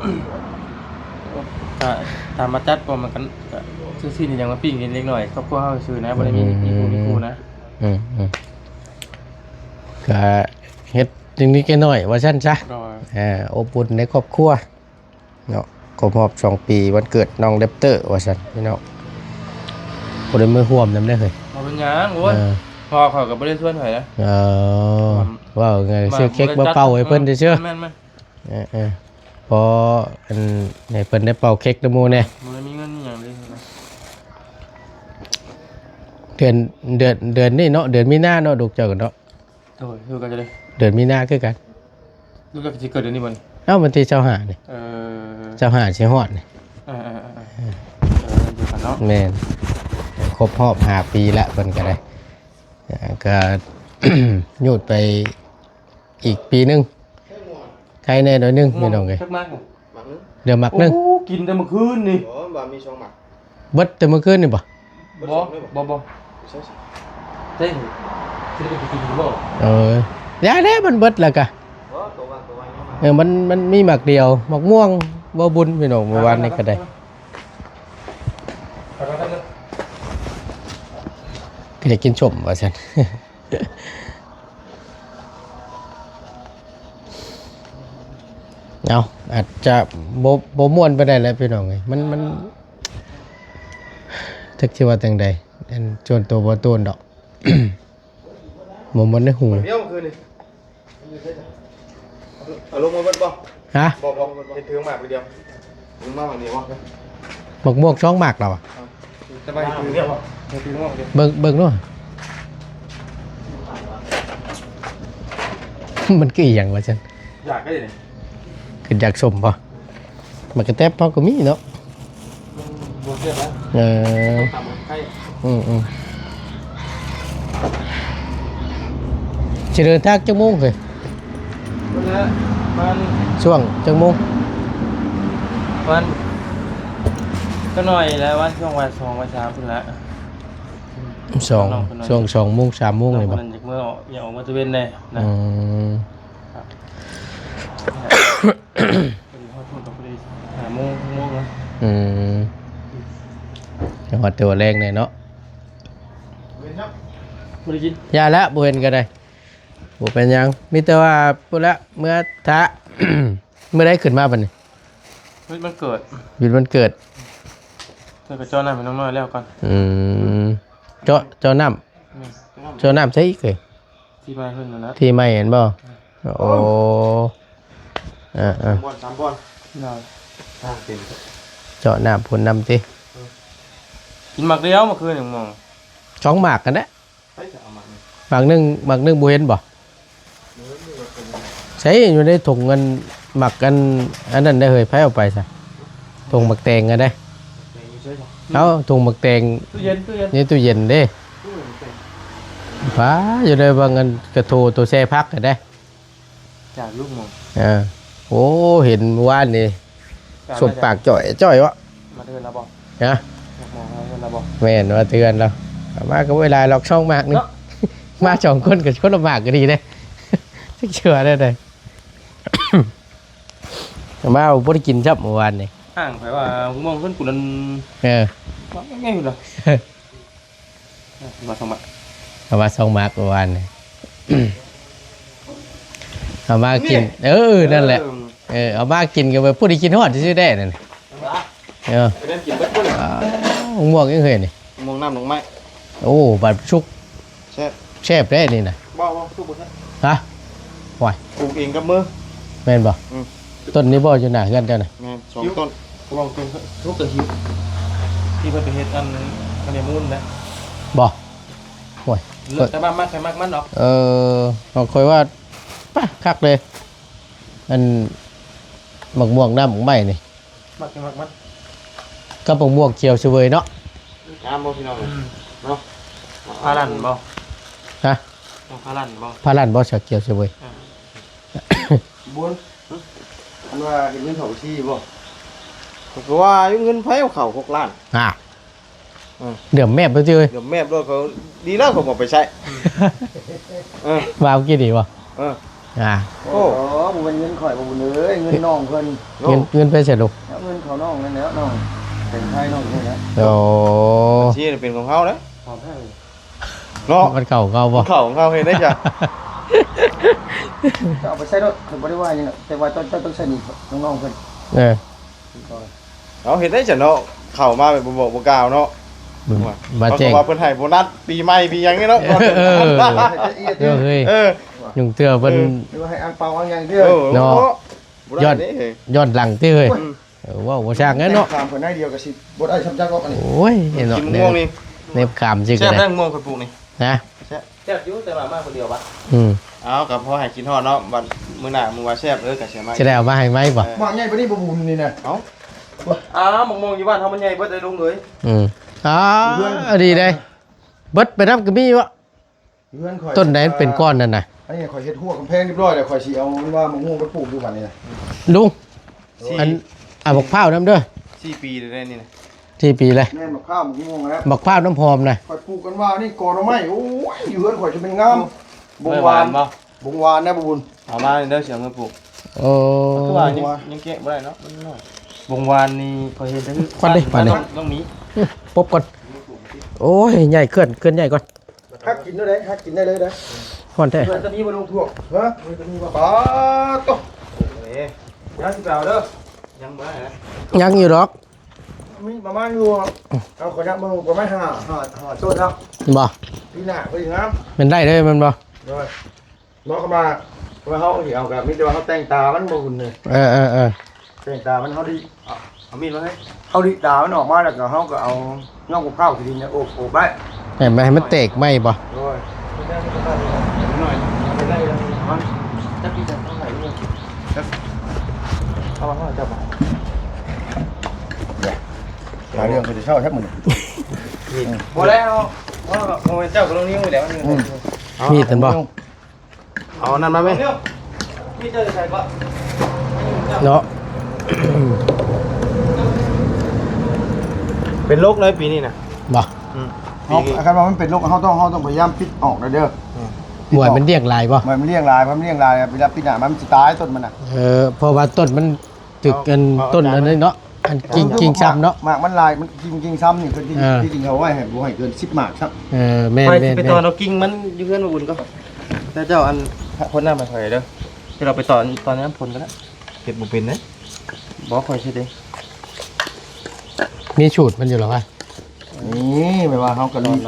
ກໍຖາມວ່າຈັດບໍ່ ມັນກໍ ກໍຊື້ຊີ້ນຫຍັງມາປີ້ງກິນເລັກນ້ອຍ ຄອບຄົວເຮົາຊື່ນະ ບໍ່ໄດ້ມີ ອືມ ມີຄູ່ມີຄູ່ນະ. ອືມ ອືມ ກະເຮັດເລັກໆນ້ອຍໆວ່າຊັ້ນຊະ. ໂດຍ ເອີ ອົບອຸ່ນໃນຄອບຄົວເນາະ. ຄົບຮອບສອງປີວັນເກີດນ້ອງແຣັບເຕີວ່າຊັ້ນພີ່ນ້ອງ. ບໍ່ໄດ້ມາຮ່ວມນຳເດ້ເຮີ້ຍ. ບໍ່ເປັນຫຍັງ. ໂອ້ຍ ເອີ ພໍ່ຂ້ອຍກໍບໍ່ໄດ້ຊວນໃຜນະ. ເອີ ເວົ້າງ່າຍ ຊື້ເຄັກມາເປົ່າໃຫ້ເພິ່ນຊື່ໆ. ແມ່ນໆ ເອີໆ ພໍອັນໃຫ້ເພິ່ນໄດ້ເປົ່າເຄັກນຳໝູ່ແດ່. ບໍ່ໄດ້ມີເງິນມີຫຍັງເລີຍ. ເດືອນ ເດືອນ ເດືອນນີ້ເນາະ ເດືອນມີນາເນາະ ລູກເຈົ້າກໍເນາະ. ໂດຍ ຄືກັນເລີຍ ເດືອນມີນາຄືກັນ. ລູກເຈົ້າກໍຊິເກີດເດືອນນີ້ບໍ່ນີ້? ເອົ້າ ວັນທີຊາວຫ້ານີ້. ເອີ ຊາວຫ້າຊິຮອດນີ້. ເອີໆໆໆ ເອີ ດຽວກັນເນາະ. ແມ່ນ ຄົບຮອບຫ້າປີລະ ເພິ່ນກໍໄດ້ ເອີ ກໍຍູດໄປອີກປີໜຶ່ງ ໃກ້ແດ່ໜ້ອຍໜຶ່ງ ພີ່ນ້ອງເອີຍ. ຈັກໝາກ? ໝາກໜຶ່ງ ເຫຼືອໝາກໜຶ່ງ. ໂອ້ ກິນແຕ່ມື້ຄືນນີ້. ບໍ່ ມັນວ່າມີສອງໝາກ. ເບິດແຕ່ມື້ຄືນນີ້ບໍ່? ບໍ່ ບໍ່ ບໍ່. ໃຊ່ ໃຊ່ ຊິໄດ້ໄປກິນບໍ່? ເອີ ຢ່າເດ້ ມັນເບິດແລ້ວກະ. ບໍ່ ໂຕວ່າ ໂຕວ່າຍັງມາ. ເອີ ມັນ ມັນມີໝາກດຽວ ໝາກມ່ວງບໍ່ບຸນ ພີ່ນ້ອງ. ເມື່ອວານນີ້ກໍໄດ້ ກໍຢາກກິນສົ້ມວ່າຊັ້ນ. ເອົາ ອາດຈະບໍ່ ບໍ່ມ່ວນປານໃດແຫຼະ ພີ່ນ້ອງເອີຍ. ມັນ ມັນ ຈັກຊິວ່າຈັ່ງໃດ ອັນ ສ່ວນຕົວບໍ່ໂຕນດອກ ບໍ່ມ່ວນໃນຫູ. ເອົາລົງມາເບິດບໍ່? ຮະ? ບໍ່ ບໍ່ ເຮັດເທິງໝາກດຽວ. ມາໝາກນີ້ບໍ່? ໝາກມ່ວງສອງໝາກແລ້ວ. ສະບາຍດີ. ເບິ່ງ ເບິ່ງເນາະ ມັນຄືອີ່ຫຍັງວ່າຊັ້ນ. ຢາກໄດ້ນີ້ ຄືຢາກສົ້ມບໍ່? ໝາກກະແຕັບເຮົາກໍມີເນາະ. ບໍ່ແຊບນະ. ເອີ ຕຳໄຂ່. ອືມໆ ຊິເດີນທາງຈັກໂມງເຮີ້ຍ? ພຸ້ນແຫຼະ ປະມານ ຊ່ວງຈັກໂມງ? ປະມານຈັກໜ້ອຍແຫຼະ ປະມານຊ່ວງບ່າຍສອງ ບ່າຍສາມພຸ້ນແຫຼະ. ສອງ ຊ່ວງສອງໂມງ ສາມໂມງນີ້ບໍ່? ເພິ່ນຢາກເມືອ ຢາກອອກມາຕະເວັນແດ່ນະ. ອືມ ພໍດີຮອດພຸ້ນກໍພໍດີຫ້າໂມງ ຫົກໂມງນະ. ອືມ ຮອດແຕ່ວ່າແລງແດ່ເນາະ. ບໍ່ໄດ້ກິນ ຢ່າແລ້ວ ບໍ່ເຫັນກໍໄດ້. ບໍ່ເປັນຫຍັງ ມີແຕ່ວ່າພຸ້ນລະ ເມືອຖ້າ ມື້ໃດຂຶ້ນມາບັດນີ້? ວັນ ວັນເກີດ ວິດວັນເກີດ. ເຈົ້າກໍເຈາະນ້ຳໃຫ້ນ້ອງນ້ອຍແລ້ວກ່ອນ. ອືມ ເຈາະ ເຈາະນ້ຳ. ແມ່ນ ເຈາະນ້ຳໃສອີກເອີຍ? ທີ່ໃໝ່ເພິ່ນນັ້ນນະ ທີ່ໃໝ່ແມ່ນບໍ່? ໂອ້ ເອີໆ ສາມບ່ອນ ສາມບ່ອນ. ເຈາະນ້ຳພຸ້ນນຳຕິ. ກິນໝາກດຽວມື້ຄືນນີ້ ສອງໝາກຫັ້ນແຫຼະ. ໃຜຈະເອົາໝາກນີ້? ໝາກໜຶ່ງ ໝາກໜຶ່ງບໍ່ເຫັນບໍ່? ໃສ່ຢູ່ໃນຖົງອັນ ໝາກອັນ ອັນນັ້ນໄດ້ເຮີ້ຍ ໃຜເອົາໄປຊະ? ຖົງໝາກແຕງຫັ້ນເດ້. ແຕງຢູ່ໃສຊະ? ເອົາ ຖົງໝາກແຕງ ຕູ້ເຢັນ ຕູ້ເຢັນ ໃນຕູ້ເຢັນເດ້. ຕູ້ເຢັນແຕງ ປາ ຢູ່ໃນບາງອັນກະໂທ ໂຕແຊ່ຜັກຫັ້ນເດ້. ຈາກລູກໝໍ. ເອີ ໂອ້ ເຫັນມື້ວານນີ້ ສົບປາກຈ່ອຍໆ ວະ. ມາເທື່ອລະບໍ່? ຮະ? ໝໍມາເທື່ອລະບໍ່? ແມ່ນ ມາເທື່ອລະ. ມາກໍບໍ່ຫຼາຍດອກ ສອງໝາກໜຶ່ງ. ມາສອງຄົນກໍຄົນລະໝາກກໍດີເດ້. ຈັກຊິວ່າແນວໃດ. ມາບໍ່ໄດ້ກິນຊ້ຳມື້ວານນີ້. ຫ້າງໄຜວ່າ ໝໍເພິ່ນກຸນນັ້ນ. ເອີ ວ່າໄງລະ. ເອົາມາສອງໝາກ ເອົາມາສອງໝາກເມື່ອວານນີ້ ເອົາມາກິນ. ນີ້ ເອີ ນັ້ນແຫຼະ. ເອີ ເອີ ເອົາມາກິນກໍແບບຜູ້ທີ່ກິນຮອດຊື່ໆແດ່ນັ້ນ. ເອີ ໄປເດີນກິນເບິດພຸ້ນ. ອ້າວ ມ່ວງອີ່ເຮີຍນີ້ ມ່ວງນ້ຳດອກໄມ້. ໂອ້ ບາດສຸກ ແຊບ ແຊບເດ້ນີ້ນະ. ບໍ່ ບໍ່ ສຸກບໍ່ແຊບ. ຮະ? ໂອ້ຍ ປູກເອງກັບມື. ແມ່ນບໍ່? ອືມ ຕົ້ນນີ້ບໍ່ ຢູ່ໜ້າເຮືອນເຈົ້ານະ? ແມ່ນ ສອງຕົ້ນ. ລອງຕົ້ນ ສຸກກໍຫິວ ທີ່ເພິ່ນໄປເຮັດອັນຮານີມູນນະ. ບໍ່? ໂອ້ຍ ແຕ່ວ່າມັກໃຜມັກມັນດອກ. ເອີ ຂ້ອຍວ່າ ປະ ຄັກເລີຍ ອັນໝາກມ່ວງນ້ຳໝາກໄມ້ນີ້. ມັກ ມັກມັນ ກັບໝາກມ່ວງຂຽວສະເຫວີຍເນາະ. ງາມບໍ່ພີ່ນ້ອງ? ອືມ ເນາະ. ພາລັນບໍ່? ຮະ? ຕ້ອງພາລັນບໍ່? ພາລັນບໍ່ ສາວຂຽວສະເຫວີຍ? ອ່າ ບຸນ ອັນວ່າເຫັນເງິນເຂົາບັນຊີບໍ່? ຂ້ອຍກໍວ່າຢູ່ ເງິນໃຜເຂົາຫົກລ້ານ. ອ່າ ເອີ ເດືອມແມບເລີຍຕິເອີຍ. ເດືອມແມບໂລດ ເຂົາ ດີແລ້ວເຂົາບໍ່ໄປໃຊ້. ເອີ ວ່າເມື່ອກີ້ນີ້ບໍ່? ເອີ ອ່າ ໂອ້ ບໍ່ແມ່ນເງິນຂ້ອຍ ບໍ່ບຸນເອີຍ ເງິນນ້ອງເພິ່ນ. ເງິນ ເງິນໃຜສະຫຼຸບ? ເງິນເຂົານ້ອງນັ້ນແຫຼະ ນ້ອງແຕງໄທນ້ອງນີ້ແຫຼະ. ໂອ້ ບັນຊີເປັນຂອງເຮົາເດ້ ຂອງເຮົາເນາະ. ມັນເຂົ້າຂອງເຮົາບໍ່? ເຂົ້າຂອງເຮົາ ເຮັດໄດ້ຈ້ະ. ເຈົ້າເອົາໄປໃຊ້ໂລດ ຂ້ອຍບໍ່ໄດ້ວ່າຫຍັງດອກ ແຕ່ວ່າເຈົ້າ ເຈົ້າຕ້ອງໃຊ້ໜີ້ນ້ອງໆເພິ່ນ. ເອີ ເອົາ ເຮັດໄດ້ຊັ້ນເນາະ ເຂົ້າມາແບບບໍ່ບອກບໍ່ກ່າວເນາະ. ອືມ ມາແຈ້ງ ເຂົາກໍວ່າເພິ່ນໃຫ້ໂບນັດປີໃໝ່ປີຫຍັງນີ້ເນາະ. ເອີ ເອີ ເອີ ເອີ ເຮີ້ຍ ເອີ ຍຸງເທື່ອເພິ່ນ ເອີ ຫຼືວ່າໃຫ້ອັງເປົາອັງຫຍັງເທື່ອເນາະ. ບໍ່ໄດ້ເດ້ ຍ້ອນຫຼັງຕິເຮີ້ຍ. ອືມ ເອີ ເວົ້າບໍ່ຊ່າງແລ້ວເນາະ. ຂາມເພິ່ນໜ້ອຍດຽວກໍຊິບໍ່ໄດ້ຊ່ຳຈັກດອກອັນນີ້. ໂອ້ຍ ເນາະ ກິນມ່ວງນີ້ ແນບຂາມຊື່ ແຊບ ກັນ ແລ້ວມ່ວງຂ້ອຍປູກນີ້. ຮະ? ແຊບ ແຊບຢູ່ ແຕ່ວ່າມາຄົນດຽວບາດ. ອືມ ເອົາ ກໍພໍໃຫ້ກິນຮອດເນາະ ບາດມື້ໜ້າມື້ວ່າແຊບ ເອີ ກໍຊິມາ ຊິໄດ້ເອົາມາໃຫ້ໄວ້ບໍ່? ໝາກໃຫຍ່ປານນີ້ບໍ່ບຸນນີ້ນະ. ເອົ້າ ອ້າ ໝາກມ່ວງຢູ່ບ້ານເຮົາມັນໃຫຍ່ເບິດເດ້ລຸງເອີຍ. ອືມ ອ່າ ດີເດ້ ເບິດໄປນຳກໍມີບໍ່? ເຮືອນຂ້ອຍ ຕົ້ນໃດມັນເປັນກ້ອນນັ້ນນະ? ອັນນີ້ຂ້ອຍເຮັດຮົ້ວກຳແພງຮຽບຮ້ອຍແລ້ວ ຂ້ອຍຊິເອົາມັນວ່າມະມ່ວງໄປປູກຢູ່ບັດນີ້ນະ. ລຸງ ສີ່ ອັນ ເອົາບັກພ້າວນຳເດີ. ສີ່ປີແລ້ວນີ້ນະ. ສີ່ປີແລ້ວ. ແມ່ນ ບັກພ້າວ ບັກມ່ວງແລ້ວ ບັກພ້າວນ້ຳຫອມນະ. ຂ້ອຍປູກກັນວ່ານີ້ ກອໜໍ່ໄມ້ ໂອ້ຍ ຢູ່ເຮືອນຂ້ອຍຈະແມ່ນງາມ. ໂອ້ ບົງຫວານ ບົງຫວານນະ ບຸນ ເອົາມາເດີ ຊິເອົາມາປູກ. ໂອ້ ຄືວ່າຍັງ ຍັງແກະບໍ່ໄດ້ເນາະ ມັນນ້ອຍ. ບົງຫວານນີ້ຂ້ອຍເຫັນແຕ່ ຄວັນເດ້ ຄວັນເດ້ ຕ້ອງ ຕ້ອງມີ ອືມ ປົບກ່ອນ. ໂອ້ຍ ໃຫຍ່ ເຄື່ອນ ເຄື່ອນໃຫຍ່ກ່ອນ. ຫາກິນໄດ້ ຫາກິນໄດ້ເລີຍນະ. ຮ້ອນແທ້. ມັນຈະມີບໍ່ລົງພວກ? ຮະ? ມັນຈະມີບໍ່? ປາດໂຕ ເອີ ຍັງຊິໄປເອົາເດີ. ຍັງບໍ່ໄດ້ນະ ຍັງຢູ່ດອກ. ມີປະມານຢູ່ ເອົາ ຂ້ອຍຍັງເບິ່ງປະມານຫ້າ ຫ້າ ຫ້າໂຕນະ. ບໍ່ ປີໜ້າກໍຊິງາມ. ແມ່ນໄດ້ເລີຍແມ່ນບໍ່? ໂດຍ. ເນາະ ເຂົາມາ ວ່າເຮົາຊິເອົາ ກໍມີແຕ່ວ່າເຮົາແຕ່ງຕາມັນບໍ່ຫຸ່ນເລີຍ. ເອີໆໆ ແຕ່ງຕາມັນ ເຮົາດີ ເອົາ ເອົາມີດມາໃຫ້ ເຮົາດີດຕາມັນອອກມາ ແລ້ວກໍເຮົາກໍເອົາຍອດມະພ້າວທີ່ດິນໂອບ ໂອບໄວ້. ໃຫ້ມັນ ໃຫ້ມັນແຕກໃໝ່ບໍ່? ໂດຍ. ເອົາມາໃຫ້ເຈົ້າບໍ່? ຫາເລື່ອງເຂົາຈະເຊົາແທ້ມື້ນີ້. ບໍ່ແລ້ວ ເຈົ້າກໍລົງນິ້ວແລ້ວ. ອືມ ມີດນັ້ນບໍ່? ເອົານັ້ນມາແມ່ ເນາະ. ເປັນລົກເລີຍປີນີ້ນະ. ບໍ່ ອືມ ເຮົາ ຄັນວ່າມັນເປັນລົກ ເຮົາຕ້ອງ ເຮົາຕ້ອງພະຍາຍາມປິດອອກເດີ. ອືມ ບໍ່ໃຫ້ມັນລ້ຽງຫຼາຍບໍ່? ບໍ່ໃຫ້ມັນລ້ຽງຫຼາຍ ເພາະມັນລ້ຽງຫຼາຍ ເວລາປີໜ້າມາມັນຊິຕາຍຕົ້ນມັນນະ. ເອີ ເພາະວ່າຕົ້ນມັນຖືກອັນ ຕົ້ນອັນນີ້ເນາະ ອັນກິ່ງ ກິ່ງຊ້ຳເນາະ. ໝາກມັນຫຼາຍ ມັນກິ່ງ ກິ່ງຊ້ຳນີ້ ເພິ່ນທີ່ ເອີ ທີ່ຈິງເອົາໄວ້ໃຫ້ ບໍ່ໃຫ້ເກີນສິບໝາກຊ້ຳ. ເອີ ແມ່ນໆ ຂ້ອຍຊິໄປຕໍ່ເອົາກິ່ງມັນຢູ່ເຮືອນມາອຸ່ນກ່ອນ. ແລ້ວເຈົ້າອັນ ພົ່ນນ້ຳໃຫ້ຂ້ອຍເດີ. ເຈົ້າເອົາໄປຕອນ ຕອນຍາມຝົນກໍໄດ້. ເຮັດບໍ່ເປັນເດ້. ບໍ່ ຂ້ອຍເຮັດເອງ. ມີສູດມັນຢູ່ແລ້ວວະ? ນີ້ ແບບວ່າເຮົາກໍລີດ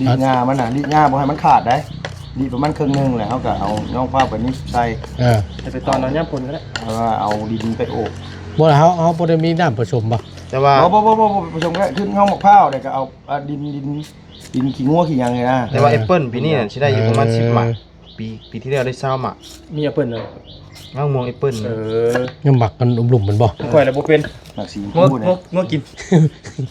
ລີດຫຍ້າມັນນະ ລີດຫຍ້າບໍ່ໃຫ້ມັນຂາດໄດ໋. ລີດປະມານເຄິ່ງໜຶ່ງແລ້ວ ເຮົາກໍເອົາຍອດມະພ້າວໄປນີ້ໃສ່. ເອີ ໃຫ້ໄປຕອນເອົາຍາມຝົນກໍໄດ້. ແຕ່ວ່າເອົາດິນໄປໂອບ. ບໍ່ລະ ເຮົາ ເຮົາບໍ່ໄດ້ມີນ້ຳປະສົມບໍ່? ແຕ່ວ່າ ບໍ່ ບໍ່ ບໍ່ ບໍ່ ບໍ່ປະສົມກໍໄດ້. ຄືເຮົາໝາກພ້າວແລ້ວກໍເອົາ ອ່າ ດິນ ດິນ ດິນຂີ້ງົວຂີ້ຫຍັງນີ້ນະ. ແຕ່ວ່າແອັບເປິ້ນປີນີ້ນະ ຊິໄດ້ຢູ່ປະມານສິບໝາກ. ເອີ ປີ ປີທີ່ແລ້ວໄດ້ຊາວໝາກ. ມີແອັບເປິ້ນເນາະ. ເອົາ ມ່ວງແອັບເປິ້ນ. ເອີ ຍັງໝາກມັນຫລຸມໆມັນບໍ່? ຂ້ອຍລະບໍ່ເປັນ. ໝາກສີ ງົວ ງົວ ງົວກິນ.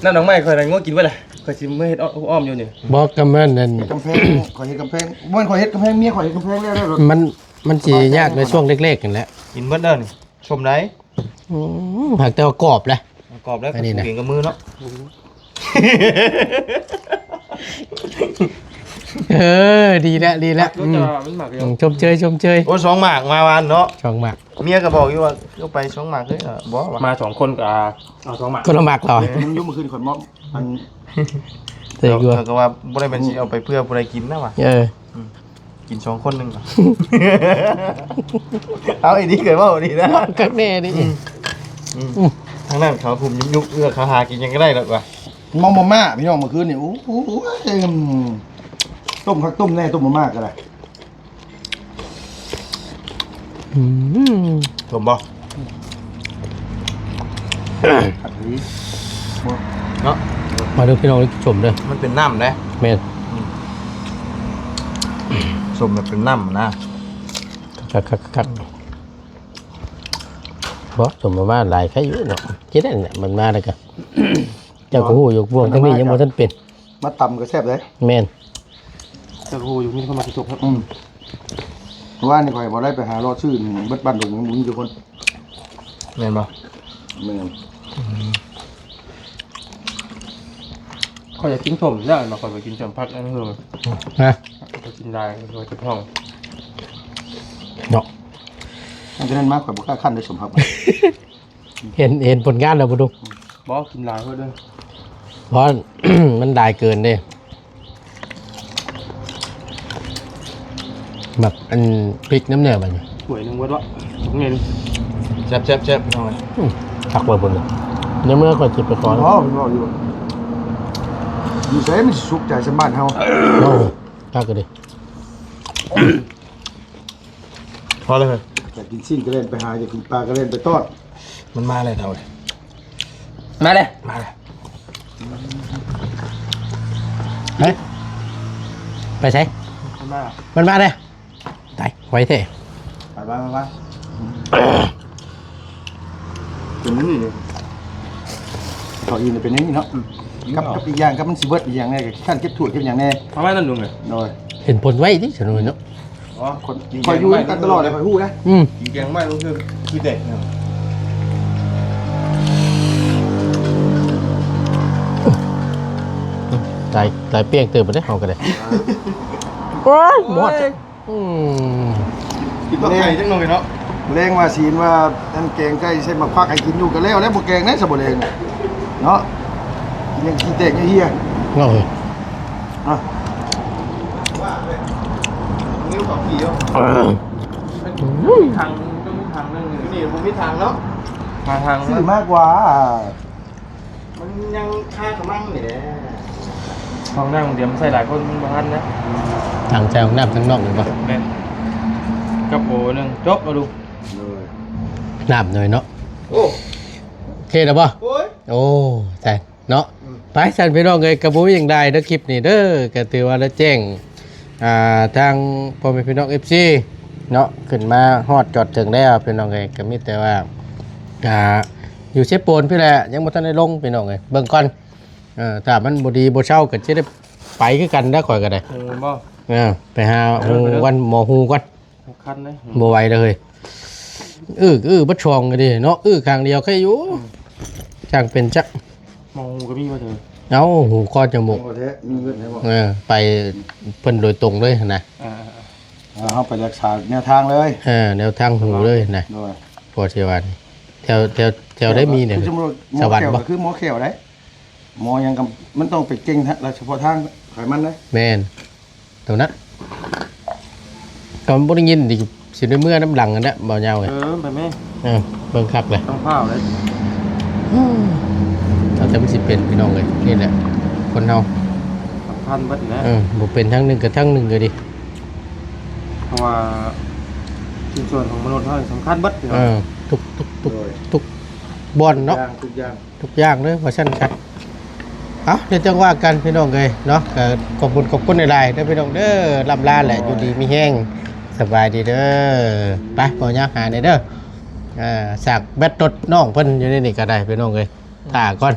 ນ້ຳດອກໄມ້ຂ້ອຍລະງົວກິນເບິດລະ. ຂ້ອຍຊິມາເຮັດອ້ອມໆຢູ່ນີ້. ບໍ່ ກຳແພງນັ້ນ ກຳແພງ ຂ້ອຍເຮັດກຳແພງ. ບໍ່ແມ່ນຂ້ອຍເຮັດກຳແພງ ເມຍຂ້ອຍເຮັດກຳແພງແລ້ວ. ມັນ ມັນຊິຍາກໃນຊ່ວງແລກໆນັ້ນແຫຼະ. ກິນເບິດເດີນີ້ ຊົມໄດ້. ອືມ ຫາກແຕ່ວ່າກອບແຫຼະ. ກອບແລ້ວ ອັນນີ້ນະ ປູກເອງກັບມືເນາະ. ເອີ ດີແລ້ວ ດີແລ້ວ. ອືມ ຊົມເຊີຍ ຊົມເຊີຍ. ໂອ້ ສອງໝາກມາວານເນາະ ສອງໝາກ. ເມຍກໍບອກຢູ່ວ່າ ເອົາໄປສອງໝາກເລີຍ. ເອີ ບໍ່ ມາສອງຄົນກໍເອົາສອງໝາກ. ຄົນລະໝາກເລີຍ. ມັນຢູ່ມື້ຄືນຂ້ອຍມອບ ອັນ ເອີ ຂ້ອຍກໍວ່າບໍ່ໄດ້ແມ່ນຊິເອົາໄປເພື່ອຜູ້ໃດກິນນະວ່າ. ເອີ ອືມ ກິນສອງຄົນໜຶ່ງ ເອົາ ອີ່ດີເຄີຍເວົ້າດີນະ ຄັກແນ່ນີ້ ອືມ ອືມ ອືມ ທາງນັ້ນເຂົາຫຸ້ມຍຸກໆ ເອື້ອເຂົາຫາກິນຫຍັງກໍໄດ້ດອກວ່າ ເມົາມາມ່າພີ່ນ້ອງ ມື້ຄືນນີ້ ໂອ້ຍ ຕົ້ມຄັກຕົ້ມແນ່ ຕົ້ມມາມ່າກໍໄດ້. ອືມ ສົ້ມບໍ່? ຄັກດີເນາະ ມາເດີພີ່ນ້ອງ ສົ້ມເດີ ມັນເປັນນ້ຳເດ້ ແມ່ນ ອືມ ສົ້ມແບບເປັນນ້ຳນະ ຄັກໆໆ ບໍ່ ສົ້ມມາມ່າຫຼາຍໄຄຢູ່ເນາະ ກິນໄດ້ແຫຼະ ມັນມາແລ້ວກະ ເຈົ້າກໍຮູ້ຢູ່ ພວກທາງນີ້ຍັງບໍ່ທັນເປັນ ມາຕຳກໍແຊບເດ້ ແມ່ນ ເຈົ້າກໍຮູ້ຢູ່ ມີຄົນມາກິນສົບ ອືມ ເມື່ອວານນີ້ຂ້ອຍບໍ່ໄດ້ໄປຫາເລາະຊື້ ເບິດບ້ານດົງຍັງບໍ່ມີຈັກຄົນ ແມ່ນບໍ່? ແມ່ນ ອືມ ຂ້ອຍຢາກກິນສົ້ມແລ້ວ ຂ້ອຍໄປກິນສົ້ມຜັກອັນເຮີ ຮະ ຂ້ອຍກິນຫຼາຍ ຂ້ອຍເຈັບທ້ອງ ເນາະ ຫຼັງຈາກນັ້ນມາ ຂ້ອຍບໍ່ກ້າຄັ້ນເດ້ ສົ້ມຜັກ ເຫັນ ເຫັນຜົນງານແລ້ວບໍ່ລຸງ? ບໍ່ ກິນຫຼາຍໂພດເດີ ເພາະ ມັນຫຼາຍເກີນເດ້ ໝາກອັນ ພິກນຳແດ່ບັດນີ້ ຖ້ວຍໜຶ່ງເບິດວະ ແມ່ນ ແຊບໆໆ ພີ່ນ້ອງເອີຍ ອືມ ຄັກເວີຍເພິ່ນ ໃນເມື່ອຂ້ອຍຊິໄປຂໍ ອໍ ເພິ່ນເວົ້າຢູ່ ຢູ່ໃສມັນຊິສຸກໃຈສ່ຳບ້ານເຮົາ ເອີ ຄັກເລີຍ ພໍແລ້ວເຮີ້ຍ ຢາກກິນຊີ້ນກໍແລ່ນໄປຫາ ຢາກກິນປາກໍແລ່ນໄປຕ້ອນ ມັນມາແລ້ວເຖົ້າເອີຍ ມາເລີຍ ມາເລີຍ ເຮີ້ຍ ໄປໃສ? ມັນມາ ມັນມາເດ້ ຕາຍ ໄວແທ້ ໄປໆໆ ເປັນນີ້ ເຂົາອີ່ນເປັນຢ່າງນີ້ເນາະ ອືມ ກັບ ກັບອີກຢ່າງ ກັບມັນຊິເບິດອີກຢ່າງແນ່ ຂັ້ນເກັບຖ້ວຍເກັບຫຍັງແນ່ ປະມານນັ້ນລຸງເອີຍ ໂດຍ ເຫັນຜົນໄວຕິຊະໜ່ອຍເນາະ ອໍ ຂ້ອຍຢູ່ນຳກັນຕະຫຼອດເລີຍ ຂ້ອຍຮູ້ນະ ອືມ ກິນແກງໄມ້ມັນຄື ຄືແຕກ ຕາຍ ຕາຍປ່ຽງເຕີບໄປເດ້ ເຮົາກໍໄດ້ ໂອ້ຍ ບໍ່ຮອດ ໂອ້ຍ ອືມ ກິນບັກໄກ່ຈັກໜ່ອຍເນາະ ແລງວ່າສິເຫັນວ່າອັນແກງໄກ່ໃສ່ໝາກຜັກໃຫ້ກິນຢູ່ ກໍແລ້ວແລ້ວ ບໍ່ແກງໄດ້ຊະບໍ່ແລງເນາະ ກິນຫຍັງຂີ້ແຕກເຫື່ອ ເນາະ ເອີ ອ່ະ ເອີ ມີຖັງ ຕ້ອງມີຖັງໜຶ່ງ ນີ້ບໍ່ມີຖັງເນາະ ຫາຖັງ ຊື້ມາກວ່າ ມັນຍັງຄາກະມັງນີ້ແຫຼະ ຫ້ອງນ້ຳ ບາງເທື່ອມັນໃສ່ຫຼາຍຄົນມັນບໍ່ທັນນະ ທັງໃສ່ຫ້ອງນ້ຳທັງນອກແມ່ນບໍ່? ແມ່ນ ກັບໂອໜຶ່ງ ຈົບ ເອົາດູ ໂດຍ ນ້ຳໜ້ອຍເນາະ ໂອ້ ໂອເຄແລ້ວບໍ່? ໂອ້ຍ ໂອ້ ຕາຍເນາະ ອືມ ໄປຊັ້ນພີ່ນ້ອງເອີຍ ກໍບໍ່ມີຫຍັງຫຼາຍເດີ ຄລິບນີ້ເດີ ກໍຖືວ່າໄດ້ແຈ້ງ ອ່າ ທາງພໍ່ແມ່ພີ່ນ້ອງເອັຟຊີເນາະ ຂຶ້ນມາຮອດຈອດເຖິງແລ້ວພີ່ນ້ອງເອີຍ ກໍມີແຕ່ວ່າ ອ່າ ຢູ່ເຊໂປນພີ້ແຫຼະ ຍັງບໍ່ທັນໄດ້ລົງພີ່ນ້ອງເອີຍ ເບິ່ງກ່ອນ ເອີ ຖ້າມັນບໍ່ດີບໍ່ເຊົາກໍຊິໄດ້ໄປຄືກັນເດ້ ຂ້ອຍກໍໄດ້ ເອີ ບໍ່ ເອີ ໄປຫາ ເອີ ຫູ ໄປເດີ ກ່ອນ ໝໍຫູກ່ອນ ສຳຄັນເດ້ ບໍ່ໄຫວແລ້ວເຮີ້ຍ ອື້ ອື້ ບັດຊ່ອງກໍດີເນາະ ອື້ ຂ້າງດຽວໄຄຢູ່ ອືມ ຊ່າງເປັນຈັກ ໝໍຫູກໍມີບໍ່ເທີ? ເອົ້າ ຫູຄອດຈະໝູກ ບໍ່ແທ້ ມີເງິນໃຫ້ບໍ່? ເອີ ໄປເພິ່ນໂດຍຕົງເລີຍຫັ້ນນະ ອ່າໆ ເຮົາໄປຮັກສາແນວທາງເລີຍ ເອີ ແນວທາງຫູເລີຍນະ ໂດຍ ພໍຊິວ່ານີ້ ແຖວ ແຖວ ແຖວໃດມີແດ່? ຄືສົມມຸດ ສະຫວັນບໍ່? ໝໍແຂ້ວກໍຄືໝໍແຂ້ວໄດ໋ ໝໍຫຍັງກໍມັນຕ້ອງໄປເກັ່ງລະສະເພາະທາງໃຫ້ມັນເດ້ ແມ່ນ ໂຕນັ້ນ ກໍບໍ່ໄດ້ຍິນ ຊິໄດ້ເມືອນຳຫຼັງຫັ້ນແຫຼະ ບໍ່ຍາວເອີຍ ເອີ ໄປແມ່ ເອີ ເບິ່ງຄັກແຫຼະ ຕ້ອງຟ້າວເລີຍ ເອົາແຕ່ມັນຊິເປັນ ພີ່ນ້ອງເອີຍ ນີ້ແຫຼະ ຄົນເຮົາ ສຳຄັນເບິດແຫຼະ ເອີ ບໍ່ເປັນທາງໜຶ່ງກໍທາງໜຶ່ງກໍດີ ເພາະວ່າຊິ້ນສ່ວນຂອງມະນຸດເຮົານີ້ສຳຄັນເບິດ ເອີ ທຸກ ທຸກ ທຸກ ໂດຍ ທຸກບ່ອນເນາະ ທຸກຢ່າງ ທຸກຢ່າງ ທຸກຢ່າງເລີຍວ່າຊັ້ນຊະ ເອົ້າ ດຽວຈັ່ງວ່າກັນພີ່ນ້ອງເອີຍເນາະ ກໍຂອບຄຸນຂອບຄຸນຫຼາຍໆເດີພີ່ນ້ອງເດີ ລ່ຳລາແຫຼະ ໂອ້ຍ ຢູ່ດີມີແຮງ ສະບາຍດີເດີ ໄປ ບໍ່ຍາກຫາແດ່ເດີ ອ່າ ສາກແບັດລົດນ້ອງເພິ່ນຢູ່ໃນນີ້ກໍໄດ້ພີ່ນ້ອງເອີຍ ຖ້າກ່ອນ